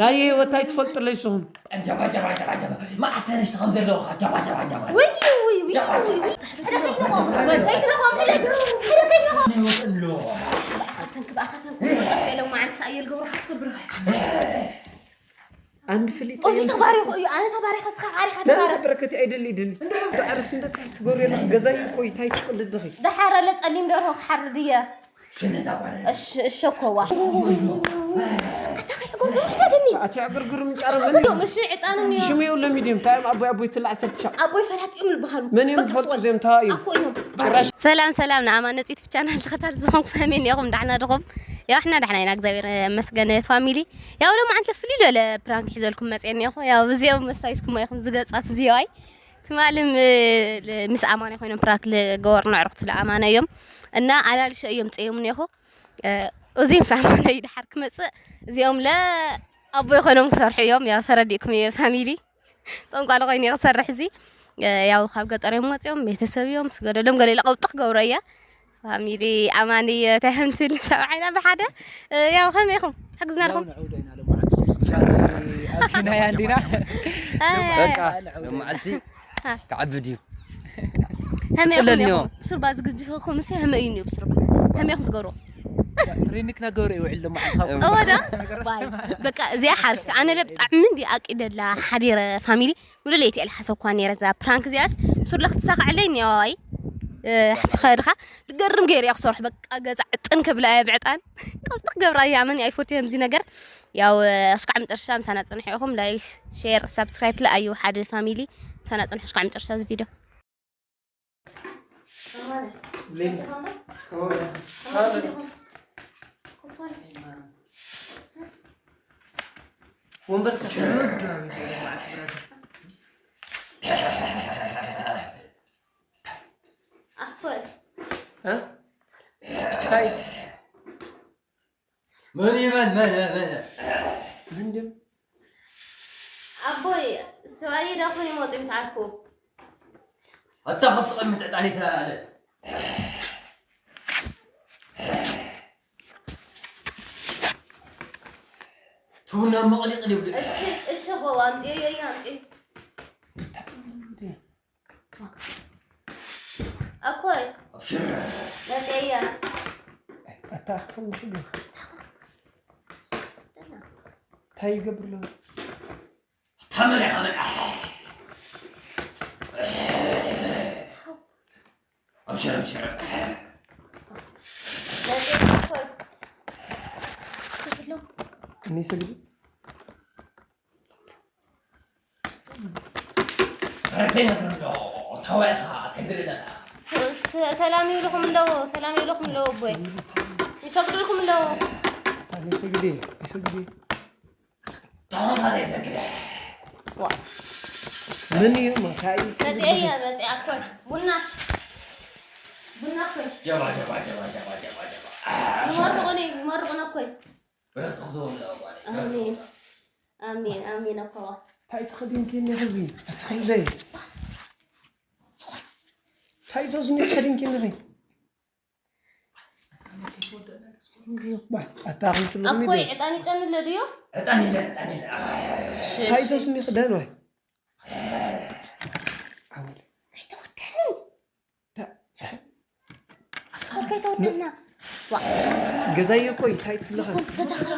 ናይ ህይወት ኣይትፈልጡለይ ንስኹም። ጀባ ጀባ ጀባ ጀባ። መዓት ኣንስቲ ከም ዘለውኻ ጀባ ጀባ ጀባ። ውይ ውይ ውይ ጀባ ውይ ጀባ። ውይ። ሕደ ከይትነኾም፣ ሕደ ከይትነኾም፣ ሕደ ከይትነኾም። ይወጥ ኣሎ። ብኣኻ ሰንኪ፣ ብኣኻ ሰንኪ፣ ወጣ ኢሎም መዓልቲ ሰኣየል ገብሩ። ኣንድ ፍሊጥ እዚ ተባሪኹ እዩ። ኣነ ተባሪኸ፣ እስኻ ዓሪኻ ተባረኽ። በረከት ኣይደሊ ድሊ። ዳዕረስ እንደ ታይ ትጎሪ ኣለኺ? ገዛይ እኮ እዩ፣ ታይ ትቕልድ ዲኺ? ደሓር ኣለ ጸሊም ደርሆ ክሓርድ እየ። ሽነዛ ጓል። እሺ፣ እሺ፣ ኮዋ። ኣታ ከይዕጉርጉር ሕደግኒ። ኣቲ ዕጉርጉር ምጫረ መን እዩ? እሺ፣ ዕጣን እኒኦ። ሽሙ የብሎም እዩ ድዮም? እንታይ እዮም ኣቦይ ኣቦይ ትላዕ ሰብ ትሻዕ? ኣቦይ ፈላጥ እዮም ዝበሃሉ። መን እዮም በቃ ዝፈልጡ ስወል። እዚኦም? እንታይ እዮም? ኣኮ እዮም። ጭራሽ ሰላም ሰላም፣ ንኣማን ነፂት ቻናል ተኸታተልቲ ዝኾንኩም ከመይ እኒኦኹም? ዳሕና ዲኹም? ያው፣ ሕና ዳሕና ኢና፣ እግዚኣብሔር ይመስገን ፋሚሊ። ያው፣ ሎማዓንቲ ፍልይ ዝበለ ፕራንክ ሒዘልኩም መፅየ እኒኦኹ። ያው፣ እዚኦም መሳይስኩም ኢኹም ዝገፃት እዚዋይ። ትማሊ ም-፣ ል-፣ ምስ ኣማነ ኮይኖም ፕራንክ ልገበሩ ነዕርኽቱ ለኣማነ እዮም። እና ኣላልሾ እዮም ፅዮም እኒኦኹ። እ፣ እዚ ምስ ኣማነ እዩ ድሓር ክመፅእ። እዚኦም ለ ኣቦይ ኮይኖም ክሰርሑ እዮም። ያው፣ ተረዲእኩም እየ ፋሚሊ። ጠንቋሊ ኮይኑ ክሰርሕ እዚ፣ እ፣ ያው ካብ ገጠር እዮም መፂኦም፣ ቤተሰብ እዮም፣ ስገደሎም ገለ ኢለ ቀውጢ ክገብሮ እየ። ፋሚሊ ኣማን እየ፣ እንታይ ከምትብል ሰብዓይና ብሓደ፣ እ፣ ያው ከመይ ኢኹም? ሓግዝና ዲኹም? ንዑ ዶ ኢና ሎማዓንቲ ከምዚ ቻለ ኣብኪናያ እንዲና። እ፣ በቃ፣ ሎማዓንቲ እ። ክዓቢ ድዩ? ከመይ ኢኹም ጽለል ኢኹም? ኒዮ። ብስርባ ዝግጅፈኩም እሲ ከመይ እዩ ኒዮ ብስርባ? ከመይ ኢኹም ትገብሩ? ትሬኒክ ናገበረ ይውዕል ሎማዓንቲ ካብ እወ ዶ? ዋይ፣ በቃ እዚኣ ሓሪፍ። ኣነ ለ ብጣዕሚ እንዲ ኣቂደላ ሓዲረ ፋሚሊ። ሙሉ ለይቲ እየ ልሓሰብኳ ነይረ እዛ ፕራንክ እዚኣስ። ብሱር ለክትሳኽዐለይ ኒዮ ዋይ። እ፣ ሓሲብካ ድኻ? ልገርም ገይረ እየ ክሰርሕ። በቃ ገዛ ዕጥን ክብላ እየ ብዕጣን። ቀውጢ ክገብራ እየ። ኣመን ኣይፎትየን እዚ ነገር። ያው፣ እ፣ እስካዕ መጨረሻ ምሳና ጽንሑ ኢኹም። ላይክ፣ ሼር፣ ሳብስክራይብ ለኣዩ ሓደ ፋሚሊ። ምሳና ጽንሑ እስካዕ መጨረሻ እዚ ቪድዮ። ወንበር ከፍሎ ዳዊት ወደ ማዕት ብራዘር። ኣኮይ። እ? ታይ? መን እዩ? መን? መን? መን? መን ድም? ኣቦይ፣ ሰብኣይ ዳኹን ይመጡ ይምስዓኩ። ኣታ፣ ካብ ትቐምጥ ዕጣን ይተላለ። ትውና መቐሊቕ ይብል። እሺ፣ እሺ፣ ቦ፣ ኣምጽዮ፣ ዮ፣ ዮ፣ ኣምጽዮ። ኣኮይ፣ መጽየ። ኣታ፣ ከም ሽግር። እንታይ ይገብር ኣሎ? ተመን ኢኻ መን? ኣብሽር፣ ኣብሽር። እኔ ስግድ ፈረሰይ ነግር ኣሎ። ታዋይኻ፣ እንታይ ዝደለኻ? ሰ-፣ ሰላም ይብልኹም ኣለዉ፣ ሰላም ይብልኹም ኣለዉ ኣቦይ። ይሰግዱልኩም ኣለዉ። እኔ ስግድ፣ እኔ ስግድ። ቶንካ ዘይሰግደ። ዋ። ምን እዩ? መታይ መጽአ እየ፣ መጽአ እኮ። ቡና። ቡና እኮ። ጀባ፣ ጀባ፣ ጀባ፣ ጀባ፣ ጀባ፣ ጀባ። ይመርቑኒ፣ ይመርቑኒ እኮ። ብረት ተኽዞ ወለ ጓለ። ኣሜን። ኣሜን፣ ኣሜን እኮ። ታይ ትኸዲንኪ እኒኺ እዚ? ኣስኸይለይ። ታይ ዞዝኒ ትኸዲንኪ እኒኺ? ኣታ ክንትሉ ኣኮይ፣ ዕጣን ይጨንለ ድዩ? ዕጣን የለን፣ ዕጣን የለን። ሽሽ። እንታይ ዞስ እንዲ ክዳን ወይ? ኣወል። ከይተወደኒ። ታ-፣ ከይተወደና። ዋ። ገዛይ እኮ እንታይ ትለኸ? ገዛ፣ ገዛ።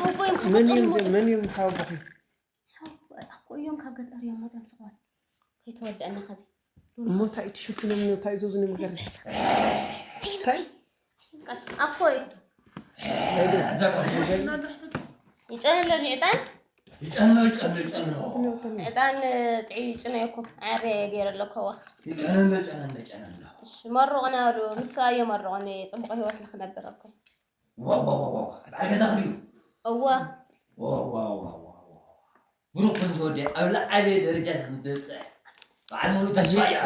ኣቦይ፣ መን እዮም፣ መን እዮም ሓወቦኺ? ሓው-፣ ኣኮ እዮም ካብ ገጠር እዮም መፅኦም ዝኾን። ከይተወደአና ኸዚ። እሞ እንታይ ትሽፍኖም ነው? እንታይ ዞዝኒ መገር? እንታይ? ኣኮይ። ይጨንለኒ ዕጣን? ይጨንሎ፣ ይጨንሎ፣ ይጨንሎ። ዕጣን ጥዒ ይጭነየኩም። ዓርየ ገይረ ኣለኮዋ። ይጨንሎ፣ ጨነሎ፣ ጨነሎ። እሺ፣ መርቑና ዶ? ምሳ እየ መርቑኒ። ጽቡቕ ህይወት ልኽነብር ኣኮይ። ዋው፣ ዋው፣ ዋው፣ ዋው። ኣታ ገዛ ክድዩ? እዋ። ዋው፣ ዋው፣ ዋው፣ ዋው፣ ዋው። ብሩክ ከም ዝወደ ኣብ ላዕሊ ደረጃ ከም ትበጽሕ በዓል ሙሉ ተስፋ እየ።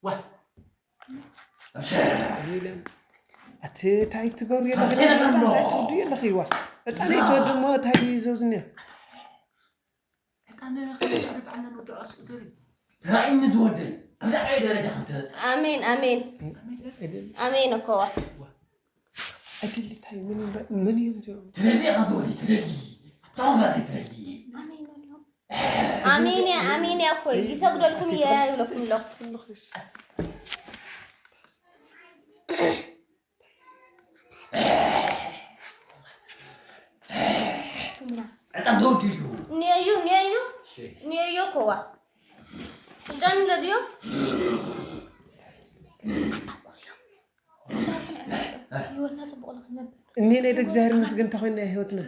ዋ። ኣብሽር። ኣቲ ታይ ትገብሩ የለ? ኣብሽር ኣሎ። ታይ ትወዱ የለ ኺዋ? እጣን ይትወዱ እሞ ታይ ይዘዙ እኒያ? ዕጣን ንረኽብ፣ ንባዕልና ንወድኦ ኣስቁደሪ። ተራእይኒ ትወደይ፣ ኣብ ላዕሊ ደረጃ ከም ትበጽሕ። ኣሜን፣ ኣሜን። ኣሜን እኮ ዋ። ኣደሊ እንታይ ምን ይብለ ምን እዮም እዚኦም? ትደሊ ኢኻ ዝወዲ ትደሊ ኣታውና ዘይትደሊ ኣሜን እየ ኣሜን እየ እኮ ይሰግደልኩም እየ ይብለኩም ኣለኹ። ዕጣን ተወዲኡ ድዩ? ኔዩ ኔዩ ኔዩ ኮዋ ይጨምለ ድዩ? ህይወትና ፅቡቅ ነው ክነብር እኔ ናይ ደግዚኣብሔር ይመስገን እንተ ኮይና ህይወትና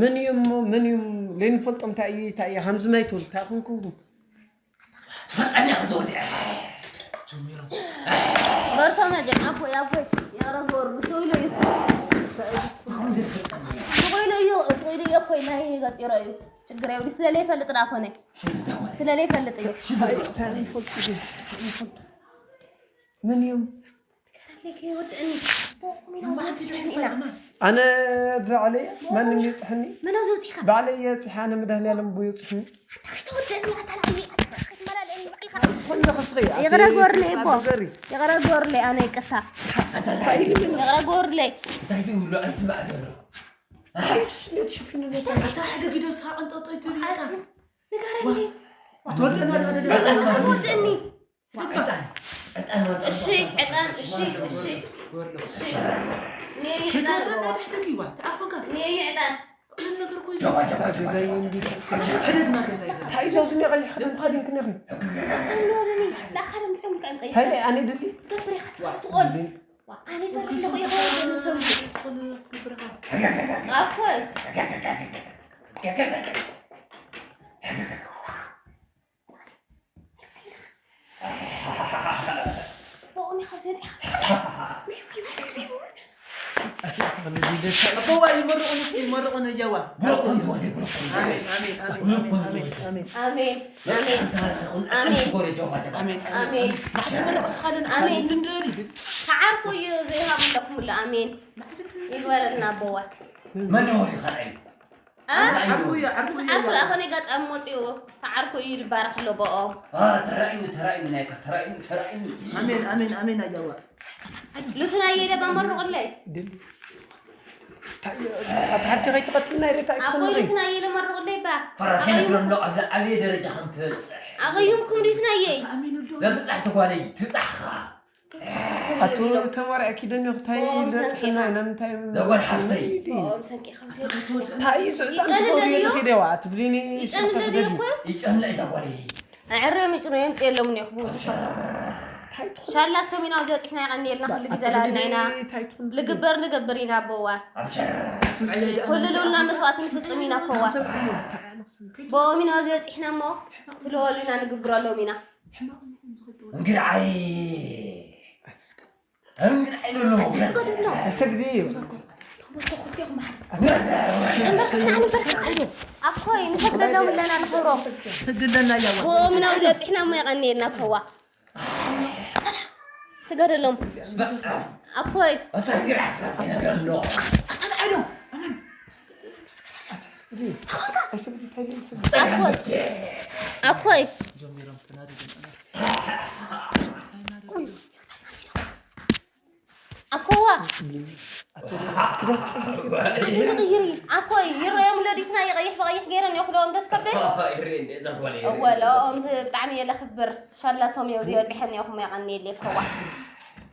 ምን እዩ እሞ ምን እዩ ለይንፈልጦም እንታይ እዩ እንታይ እዩ ከምዚ ማይ ትብል እንታይ ኮንኩም ትፈልጠኒ ኢኻ ዘወዲ ጀሚሮም በርሶ መጀን ኣቦይ ኣቦይ ያረጎር ብሶይሎ ይስ ኮይሎ እዩ ኮይሎ እዩ ኮይና ይገፂሮ እዩ ችግር የብሉ ስለለይ ፈልጥ ዳ ኮነ ስለለይ ፈልጥ እዩ እንታይ ይፈልጡ ግን እንታይ ይፈልጡ ምን እዮም ወድእኒ ኢና ኣነ ባዕለይ ማንም ይብፅሐኒ መን ኣብዚ ውፅኢካ ባዕለይ የፅሐ ኣነ መድሃኒኣለም ቦ ይብፅሐኒ ከይተወደእኒ ኣታላእኒ ከይትመላለእኒ ባዕልካ ኮንዶ ከስኺ ይቕረ ጎርለይ እቦ ይቕረ ጎርለይ ኣነ ይቅርታ ይቕረ ጎርለይ እንታይ ትብሉ ኣይስማዕ ዘሎ ኣታ ሕደጊዶ ስኻ ቀንጠጦ ይትብል ይቃ ንገረኒ ትወደና ትወደኒ ዕጣን ዕጣን ዕጣን እሺ ዕጣን እሺ እሺ እሺ ኔይ ዕጣን ሕደጊዋ ተኣኸጋ ኔይ ዕጣን ገዛይ እንዲ ሕደግና ገዛይ እንታይ ይዘው ዝኒ ቀይሕ ክዳን ተኸዲንክኒ ኢኺ ሰሎኒ ላኻለም ጸምቃ ይቀይር እንታይ ናይ ኣነ ድሊ ገብሬ ከስቆል ኣነ ፈርሒ ለኹ ይኸው ሰው ኣኮይ ኣቦዋ ይመርቑንስ ይመርቑን እያዋ ብሮኮን ዝወደ ብሮኮን ኣሜን ኣሜን ኣሜን ኣሜን ኣሜን ኣሜን ኣሜን ኣሜን ኣሜን ኣሜን ኣሜን ማሕተመረ እስኻለን ኣሜን። ንደሊ ተዓርኩ እዩ ዘይሃብለኩምሉ ኣሜን ይግበረልና ኣቦዋ መን ወዲ ካልኣይ ዓርኩ እዩ ዓርኩ እዩ ዓርኩ ኣኸነ ጋጣሚ መፅኡ ተዓርኩ እዩ ይባረክ ኣሎ ብኦም ተራእዩ ተራእዩ ናይካ ተራእዩ ተራእዩ ኣሜን ኣሜን ኣሜን ኣያዋ ልቱናየ ደማ መርቑለይ ድል ኣታ ሓርቲ ከይትቐትልና ኢለ እንታይ ኣቦይ ትኾኑ ልቱናየ ለመርቑለይ ባ ፈራሴ ነግረሎ ኣብዚ ዓብየ ደረጃ ከም ትበፅሕ ኣቐዩምኩም ዲትናየይ ኣሜን ዶ ዘብፃሕ ተጓለይ ትብፃሕኻ ኣቱ ተመርዐ ኪደኒ ክታይ ኦም ዘፅሕና ሰንኬኻ። ኢና ምንታይ ዘጓል ሓፍተይ ብኦም ሰንቂ ከምዚ እንታይ እዩ ዝዕጣን ትገብሩ የለ ኪደዋ ትብሊኒ ይጨንለ ድዩ እኮ ይጨንለ እዛ ጓለይ ኣዕረ ምጭኖ የምፅእ የሎም እኒኦ ክብኡ ዝፈር ሻላ ሰሚናዊ ዝበፅሕና የቐኒየልና ኩሉ ግዜ ላልና ኢና ልግበር ንገብር ኢና ኣቦዋ ኣብሸር ኩሉ ልብልና መስዋዕት ንፍፅም ኢና ኣቦዋ ብኦም ኢና ዝበፂሕና እሞ ትለወሉ ኢና ንግብረሎም ኢና እንግርዓይ እንግርዓይ ዶሎ ስገደሎ ሰግዲ እዩ ተንበርክኽና ንበርክኽ ኣኮይ ንሰግደሎም ኣለና ንኽብሮም ሰግደና ያዋ ብኦም ኢና ዝበፂሕና እሞ የቐኒየልና ኣቦዋ ስገደሎም ኣኮይ እታ እንግርዓይ ፍራስ ይነግረሎ ኣታ ንዓይዶም ኣመን ሰግዲ ኣይሰግዲ ታይለ ሰግዲ ኣኮይ ኣኮይ ጀሚሮም ተናዲዶም ኣኮዋ ትቕይሪ ኣኮይ ይረዮም ለዲትና የቐይሕ ብቐይሕ ገይረን እዮ ክለዎም ደስ ከብል እወ ለኦም ብጣዕሚ የለ ክብር ሻላ ሰም እዮ ዝበፂሐን እዮ ክሞ የቐኒ የለ ኮዋ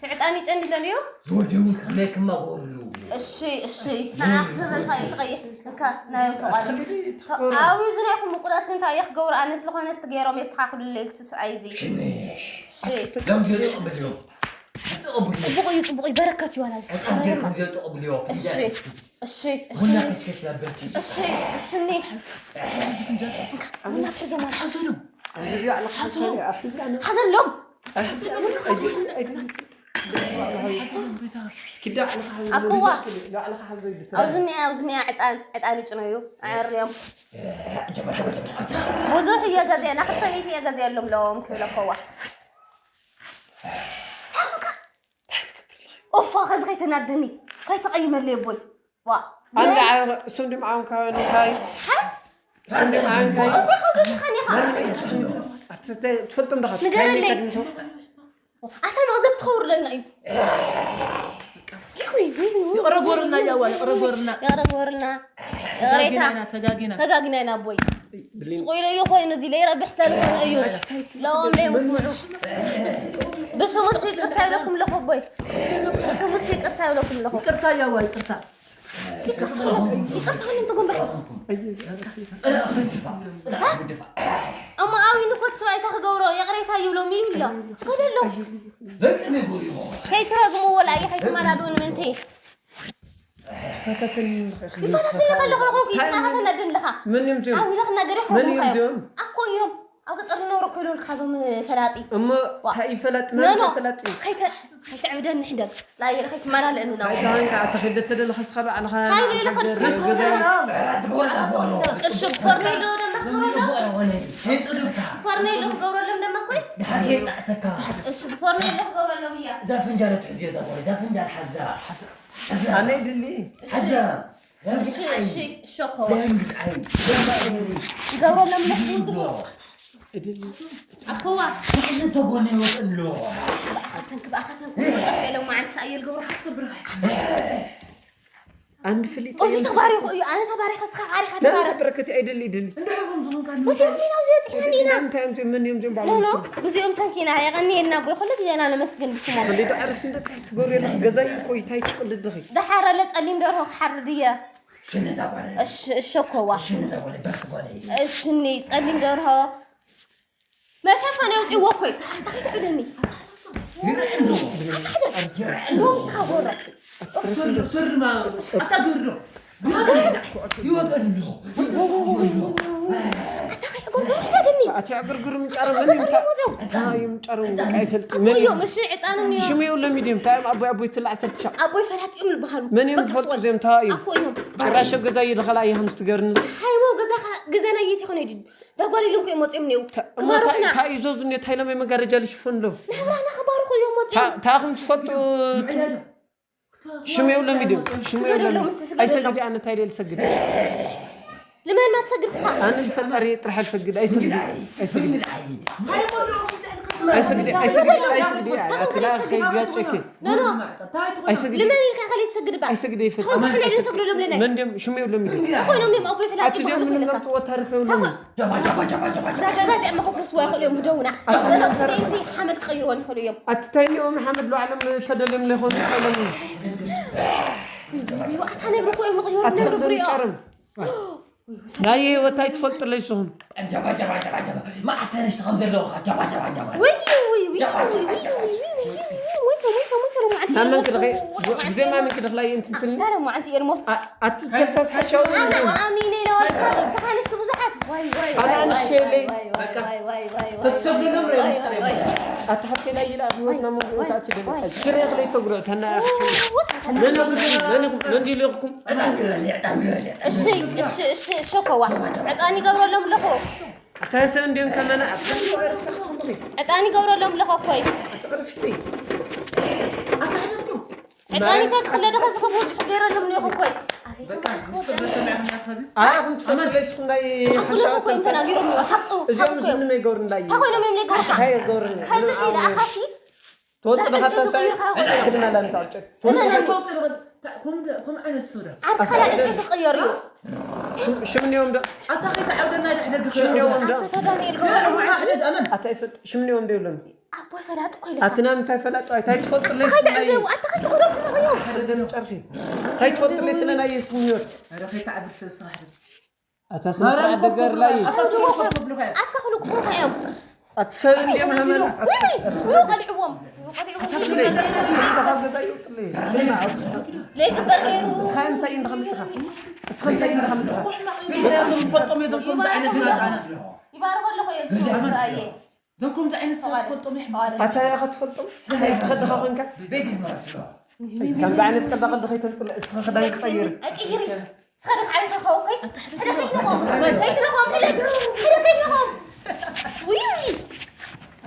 ትዕጣን ይጨንደን እዩ ዝወደውን ከመይ ክማጎርሉ እሺ እሺ ንዓኽ ክብል እንታይ ትቐይሕ እንካ ናዮም ተቋደስ ኣብዩ ዝናይኹም ምቁራስ ግን እንታይ እየ ክገብሩ ኣነስ ዝኾነስ ትገይሮም የስተኻኽሉለይ ልትስኣይ እዚ ሽኒ እሺ ለውዚ ተቐብልዮ ተቐብልዮ ፅቡቕ እዩ ፅቡቕ እዩ በረከት እዩ ዋላ ዝተሓረማ ተቐብልዮ ተቐብልዮ እሺ እሺ እሺ ቡና ከሽከሽ ላብል እሺ እሽኒ ቡና ትሕዞ ማለት ሓዘሉ ሓዘሎም ኣኮዋ ኣብዚ ኒኣ ኣብዚ ኒኣ ዕጣን ዕጣን ይጭነዩ ኣዕርዮም ብዙሕ እየ ገዚአ ና ክልተ ሚእቲ እየ ገዚአ ሎም ለዎም ክብል ኣኮዋ ኦፋ ከዚ ከይተናድኒ ከይተቐይመለይ ቦይ ዋ ኣንድ ዓረበ እሱም ድም ዓውን ካበ እንታይ እሱም ድም ዓውን ካበ እንታይ ከብደካ ዲኻ ትፈልጦም ዶ ንገረለይ። ኣታ መቕዘፍ ትኸውር ለና እዩ ይቕረ ጎርልና እያዋ፣ ይቕረ ጎርልና። ይቕረ ጎርልና። ይቕሬታ። ተጋጊና ኢና፣ ተጋጊና። ተጋጊና ኢና ኣቦይ። ብሌን። ስቕ ኢለ እዩ ኮይኑ፣ እዚ ለይረብሕ ስለዝኾነ እዩ። ለኦም ለይምስምዑ። ብስሙስ ይቅርታ ይብለኩም ኣለኹ ኣቦይ። ብስሙስ ይቅርታ ይብለኩም ኣለኹ። ይቅርታ እያዋ፣ ይቅርታ። ይቅርታ፣ ይቅርታ፣ እሞ ኣዊን እኮ እቲ ሰብኣይ እንታይ ክገብሮ፣ ይቕሬታ ይብሎም ይብሎ። ስገደሎም። ከይትረግሙ ወላ እዩ፣ ከይትማላድኡ ንምንታይ? ይፈታተን ኣለኹ ይኾንኩ፣ ይስማዕካ ተናደን ኣለኻ። መን እዮም እዚኦም? ዓው ኢለ ክናገር መን እዮም ይኾንኩ እዚኦም? ኣኮ እዮም። ኣብ ገጠር ዝነብሩ እኮ ይልውልካ እዞም ፈላጢ። እሞ ዋ። እንታይ እዩ ፈላጢ? ኖ፣ መን ኖ። እንታይ ፈላጢ? ከይተ-፣ ከይተዕብደኒ ሕደግ። ላየለ ከይትመላለእኒ ነው። እንታይ ተባሂልካ? ኣታ ከይደ ተደለኻ እስኻ ባዕልኻ ሓይሊ ኢለ ሓገር ከድስሩ ገዛ ትኾነ። እሺ፣ ብፈርኔሎ ደማ ክገብረሎም? ብፈርኔሎ ክገብረሎም ደማ እኮ? ድሓር ከይጣዕሰካ። እሺ፣ ብፈርኔሎ ክገብረሎም እያ። እዛ ፍንጃል ትሕዝዮ እዛ ጓል፣ እዛ ፍንጃል ሓዛ። ሓዛ። ኣነ ድሊ። ሓዛ። እሺ፣ እሺ፣ እሺ፣ እኮ። ይገብረሎም ለኹ ዝብሎ። እድሊ። ኣኮዋ። እዚ ተጎነ ይወፅእ ኣሎ። ብኣኻ ሰንኪ፣ ብኣኻ ሰንኪ፣ ጠፍ ኢሎም መዓልቲ ሰኣየል ገብሩ። ኣንድ ፍሊጥ ኦዚ ተባሪኹ እዩ፣ ኣነ ተባሪኸ፣ እስኻ ዓሪኻ ተባረኽ። በረከት ኣይደሊ ድሊ። እንታይ ኢኹም ዝኾንካ? ብዚኦም ኢና ኣብዚ በፂሕና እንዲና። እንታይ እዮም እዚኦም? መን እዮም እዚኦም? ባዕሎም ኖ፣ ኖ፣ ይስሩ። ብዚኦም ሰንኪና፣ የቐንየልና ኣቦይ፣ ኩሉ ግዜ ኢና ነመስግን ብስሞም። ክንደይ ዶ ዓርስ እንደ ትሕቲ ጎርዮ ኣለኹ። ገዛይ እኮ እዩ፣ እንታይ ትቕልድ ዲኺ? ደሓር ኣለ ጸሊም ደርሆ ክሓርድ እየ። ሽነ እዛ ጓል። እሺ፣ እሺ፣ እኮዋ። ሽነ እዛ ጓል፣ በርክ ጓል። እሺ፣ እኒ ጸሊም ደርሆ። መሸፈኒ ኣውፅዎ እኮ እዩ። ኣታ ከይትዕደኒ። ይርዕዶ። ኣታ ሕደግ። ይርዕዶ። ዶ ንስኻ ጎሮ። ሱር-፣ ሱርማ ኣታ ግርዶ። ይወገድዶ። ኣታ ከይትጎርዶ፣ ሕደግኒ። ኣቲ ዕግርግር ምጫረ ኣብ መን ገጠር ይምታ-? ይሞት እዮም። ኣታ ይምጫረ በቃ ይፈልጥ። ኣቦ መን እዮም። እዮም፣ እሺ፣ ዕጣን እዮም። ሽሙ የብሎም ድዮም? እንታይ እዮም? ኣቦይ፣ ኣቦይ ትላዕ ሰትሻ። ኣቦይ ፈላጥ እዮም ዝበሃሉ። መን እዮም በቃ ዝፈልጡ ስወል። እዚኦም? እንታይ እዮም? ኣኮ እዮም። ጭራሽ ኣብ ገዛ ይደኸላ እየ ከም ዝትገርኒ። ሃይቦ ገዛኻ፣ ገዛና እየ ሲኾነ ይድል። ዳጓሊሎም እኮ እዮም ወፂኦም እኒው። ተ-፣ እሞ እንታይ፣ ክባሩኽና። እንታይ እዩ ዞዝ እንዴት ሃይሎም መጋረጃ ልሽፍን ሎ? ናብራና ክባሩኹ እዮም ወፂኦም። ታ-፣ ታኹም ትፈልጡ ስምዒ ሽም የብሎም እዩ ድም? ሽም ስገደሎም፣ የብሎም። እስቲ ስገደሎም። ኣይሰግድ ኣነ እንታይ ደል ሰግድ? ልመን ማትሰግድ ስኻ? ኣነ ልፈጣሪ ጥራሕ ልሰግድ፣ ኣይሰግድ፣ ኣይሰግድ። ኣይሰግድ፣ ኣይሰግድ፣ ኣይሰግድ። ኣትላ ከይጋጨኪ። ኖ፣ ኖ። ኣይሰግድ። ልመን ኢልካ ከለይ ትሰግድ ባ? ኣይሰግድ ይፈጥ። ታኾን ትሕነ ድን ሰግደሎም ልነ? መን ድም? ሽም የብሎም እዩ ድም? ታኾን እዮም እዮም ኣቦይ ፈላጥ ኣቲ ዚኦም ምንም ለምጽዎ ታሪኽ የብሎም። ታኾን እዛ ገዛ እዚኣ መኸፍርስዋ ይኽእሉ እዮም፣ ህደውና። ኣቲ ዘረብ ዘይቲ ሓመድ ክቕይርወን ይኽእሉ እዮም። ኣቲ እንታይ እዮም ሓመድ ለዋዕሎም ተደልዮም ለይኾኑ ይኽእሎም እዮም። ኣታ ነብሪ እኮ እዮም ንቕይሩ፣ ኣቲ ነብሪ ከምዞም ብሪኦ። ይጨርም። ናይ ህይወት ኣይትፈልጡለይ ንስኹም። ጀባ፣ ጀባ፣ ጀባ፣ ጀባ። መዓት ተነሽቲ ከም ዘለዉ ኸ፣ ጀባ፣ ጀባ፣ ጀባ። ውይ፣ ውይ፣ ውይ፣ ጀባ፣ ውይ፣ ጀባ፣ ውይ፣ ጀባ፣ ውይ፣ ጀባ። ውይ፣ ውይ፣ ውይ፣ ሞይተ፣ ሞይተ፣ ሞይተ፣ ሎማዓንቲ ሞይተ። ኣመን ክልኸ፣ ብ-፣ ብዘይ ማመን ክልኽላይ እንትንትን። ኣታ ሎማዓንቲ እየ ልሞት። ኣ-፣ ኣቲ ተሳስ ሓሻው ኣነ ኣሚነ ኢለ ወልካ፣ ስኻ ንሽቲ ብዙሓት። ዋይ፣ ዋይ፣ ኣነ ዋይ፣ ኣንሽ ዋይ፣ የለይ። ዋይ፣ ዋይ፣ በቃ። ዋይ፣ ዋይ፣ ዋይ፣ ዋይ፣ ተትሰግዱ ዋይ፣ ነብረ ዋይ፣ ምስጢር ዋይ፣ የብሉ። ዋይ። ኣቲ ሓብቴ ላይ ኢላ ኣብ ህይወትና ዋይ፣ መንጎ ዋይ፣ እንታይ ኣቲ ደግ-፣ ዋይ። ትሪኦ ክለይ ተጉረ፣ ተና-፣ ዋይ፣ ዋይ። መን ኣጉ-፣ መን ይኹ-፣ መን ድልዮኩም? ዕጣን ግበረለይ፣ ዕጣን ግበረለይ። እሺ፣ እሺ፣ እሺ፣ እሺ፣ እኮዋ። ጀባ፣ ጀባ፣ ጀባ። ዕጣን ይገብረሎም ኣለኹ። ኣታ ሰብ እንዲዮም ከመና ኣብ ዕጣን ይገብረሎም ኣለኹ እኮይ። ኣትቕርፊ። ኣታ ሕደር ነው። ዕጣን ኢልካ ክለ ደኸ ዝኽቡ ገይረሎም እኒኦኹ እኮይ። በቃ፣ ምስ ተበሰመ ያህል ያፈዚ። ኣይ፣ ኣኹም ትፈልጡ ኣመን። ለይስኹም ናይ ሓቂ ሓሻ እኮ እዮም ተንፈ-፣ ተናጊሮም እኒኦ፣ ሓቂ፣ እዚኦም ሓቂ እዮም። ዝን መይገሩን ላይ። እንታይ ኮይኖም እዮም ለይገሩኻ? እንታይ ይገሩን? ከዚ ኣዎ። ሲለ ኣኻሲ ትወጽእ ዳዕጨት ዲኻ? ትቕይርካ ትወጽእ። ኮይኑ። ክድና ላን ታውጭ። ትወጽእ። እነ ነን። ትወጽእ ዲኻ? ታ-፣ ከም ደ-፣ ከም ዓይነት ሰው ዳ? ዓርክኻ ዳዕጨት ትቕየር እዩ። ሽም-፣ ሽም እኒኦም ዶ? ኣታ ከይትዓብደና ድሕደግ ሽም እኒኦም ዶ? ኣታ ተዳንኤል ገብረ ኣታ ይፈልጥ፣ ሽም እኒኦም ዶ ይብሎም? ኣቦይ ፈላጥ እኮ ኢለካ። ኣቲ ናም እንታይ ፈላጥ? ኣይ፣ እንታይ ትፈልጥለይ ኣታ ሽም ናይ ከይትዕብደው፣ ኣታ ከይትዕብደው ክነግርዮ። ሓደ ገለ ጨርኺ። እንታይ ትፈልጥለይ ስለ ናይ የሱስ ምዮት? ኧረ ከይትዓብድ ሰብ ስራሕ ዶ? ኣታ ስነ ስርዓት ደገር ላይ። ኣታ ስነ ስርዓት ክብልኻ እዮም። ኣፍካ ክልቅቑኻ እዮም። ኣቲ ሰብ እንዲኦም ሃመና። ውይ፣ ውይ፣ ውይ፣ ቀሊዕዎም። ቀሊዕዎም። ኣታ ዘይግበር ገይሩ። ዘይግበር ገይሩ። እስኻ ምሳይ እንዲኻ ምፅኻ። እስኻ ምሳይ እንዲኻ ምፅኻ። ምኽንያቱ ዝፈልጦም እዮም ዘንኮም ዓይነት ሰባት ኣነ። ይባርኸ ኣለኹ እዮም ዝፈልጡ ኣየ። ዘንኮም ዓይነት ሰባት ዝፈልጦም እዮም። ኣታ ያኻ ትፈልጦም? እንታይ ትኸድኻ ኮንካ? ዘይግበር ስለ። ከምዚ ዓይነት ቀልዳ ቀልዲ ከይተምፅእ እስኻ ክዳን ክቐይር። ኣይቅይሪ። ስኻ ደክ ዓይንካ ኸውከይ? ሕደ ከይትነኾም። ከይትነኾም፣ ሕደ። ሕደ ከይትነኾም። ውይ፣ ውይ።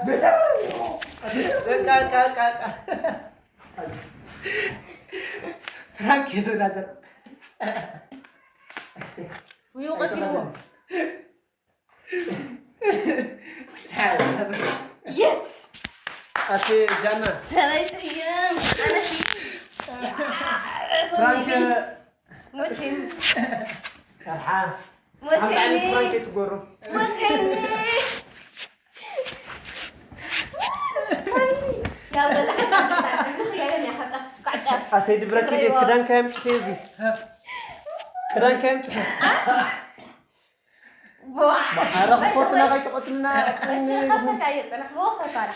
በቃ፣ በቃ፣ በቃ፣ በቃ። ፍራንክ ሄዶ ናዘር። ውይ፣ ቀቲልዎ። የስ! ኣቲ ጃና። ሰበይቲ እየ። ኣነሲ። ፍራንክ ሞቼኒ ኣርሓ ሞቼኒ ፍራንክ ትጎሩ ሞቼኒ ያው በዛ ሓንቲ ንኽየለን እያ ካብ ጫፍ እስካዕ ጫፍ ኣተይ ድብረኪ ክዳንካ የምጭኺ እዚ ክዳንካ የምጭኺ ቡዋ ኣረ ክፎትና ከይትቆጥልና እሺ ካብተካ እየ ፅናሕ ብወ ከተባላ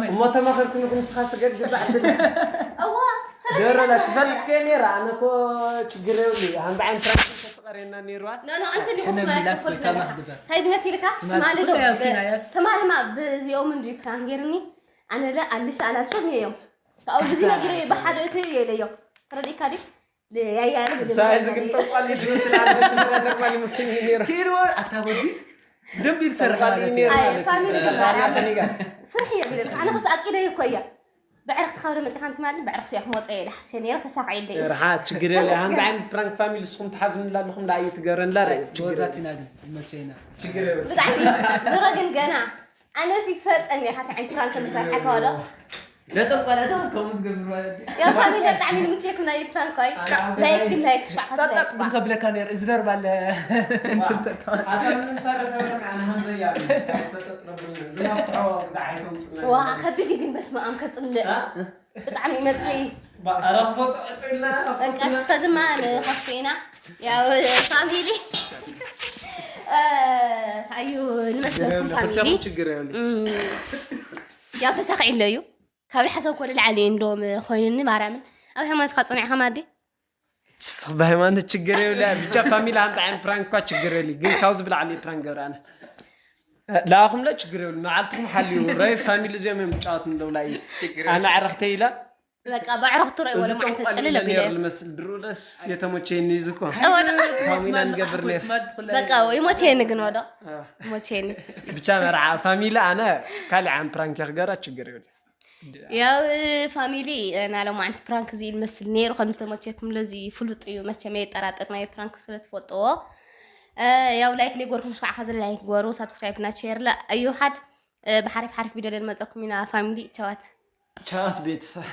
እሞ ተማኸርኩ ንኹም ስኻ ስገድ ግባዕ እዋ ገረላ ትፈልጥ ከ ነይራ ኣነ ኮ ችግር የብሉ ሃምበዓይን ትራንስ ተቐሬና ነይርዋ ኖ ኖ እንትን ይኹን ሕነ ምላስ ወይ ታማኽ ግበር። እንታይ ድመት ኢልካ ትማሊ ትማሊ ዶ ትማሊ ያስ- ትማልማ ብዚኦም እንዲ ፕራን ገይርኒ ኣነ ለ ኣልሽ ኣላልሾም እዮም ካብኡ ብዚ ነጊረ ብሓደ እቶ እየ ኢለዮ ረዲእካ ዲ ያያለ ሳይዝ ግን ጠቋሊ ዝመስል ኣለ ትመረደር ማለት መስል ነይሩ ኪድዎ ኣታ ወዲ ደንብ ይሰርሕ ማለት እዩ። ነይሩ ኣይ፣ ማለት ፋሚሊ እዩ። ይባሃል። ከኒጋ ስርሕ እየ ቢለካ ኣነ ክስ ኣቂደ እኮ እያ ብዕረክ ትካብደ መፅኻ እንትማሊ ብዕረክ እየ ክመፀ እየ ዳሓስ እየ ነይረ ተሳኺዐለይ እዩ ርሓ ችግር የለ ሓንቲ ዓይነት ፕራንክ ፋሚሊ ንስኹም ትሓዝኑላ ኣለኹም ዳኣ እየትገረንላ ርእ ጎዛቲና ግን ይመቸይና። ችግር የለ ብጣዕሚ ዝሮ ግን ገና ኣነሲ ትፈልጠኒ ኢኻ እንታይ ዓይነት ፕራንክ ከምዝሰርሐካ ወዶ ለጠቋላ ተኸትከሙ ትገብር ማለት እዩ። ያ ፋሚሊ ብጣዕሚ ንምችየኩም ናይ ፕራንክ ኣይ ላይክ ግን ላይክ ሽባዕ ጣጣጥ ከትላይክ ምን ከብለካ ነይር እዚ ደርባ ኣለ እንትን ተጣ- ኣታ ምንም ታረፈ ኣነ ሃምዘያ ዝናፍትሖ ግዛ ዓይቶም ዋ ከቢድ እዩ ግን በስመ ኣብ ከፅልእ ብጣዕሚ ይመፅእ ኣረ ክፎቶ ዕጥልና በቃ እሺ ከዝማ ንኸፍቶ ኢና ያው ፋሚሊ ኣዩ ንመስለኩም ፋሚሊ ችግር የብሉ እም፣ ያው ተሳኺዕለ እዩ ካብ ዝሓሰብኮ ንላዕሊ እዩ እንዶም ኮይኑኒ ማርያምን ኣብ ሃይማኖትካ ፀኒዕካ ማዲ ብሃይማኖት ችግር የብሉ ብቻ ፋሚሊ ሓንቲ ዓይነት ፕራንክ እኳ ችግር የብሉ ግን ካብዚ ብላዕሊ ፕራንክ ገብር ኣነ ለኣኹም ለ ችግር የብሉ ንዓልትኩም ሓልዩ ራይ ፋሚሊ እዚኦም እዮም ጫወት ንለው ላይ ኣነ ዕረኽተይ ኢላ በቃ ብዕረኽቲ ርእይዎ እዚ ልማዕተ ጠንቋሊ ጨልለ ነይሩ ቢለ ልመስል ድሩ ደስ የተመቸኒ እዚ እኮ እወ ፋሚሊ ንገብር ነይር በቃ ይሞቼኒ ግን ወዶ ይሞቼኒ ብቻ መርዓ ፋሚሊ ኣነ ካልእ ዓን ፕራንክ ክገራ ችግር የብሉ ያው ፋሚሊ ናይ ሎማዓንቲ ፕራንክ እዚ ዝመስል ነይሩ ከም ዝተመቸኩም ለዚ ፍሉጥ እዩ መቸም የጠራጥር ናይ ፕራንክ ስለ ትፈልጥዎ ያው ላይክ ሌጎርኩም ሽካዕ ከዚ ላይክ ጎሩ ሳብስክራይብ እና ሼር ለ እዩ ሓድ ብሓሪፍ ሓሪፍ ቪድዮ ለንመፀኩም ኢና ፋሚሊ ቻዋት ቻት ቤተሰብ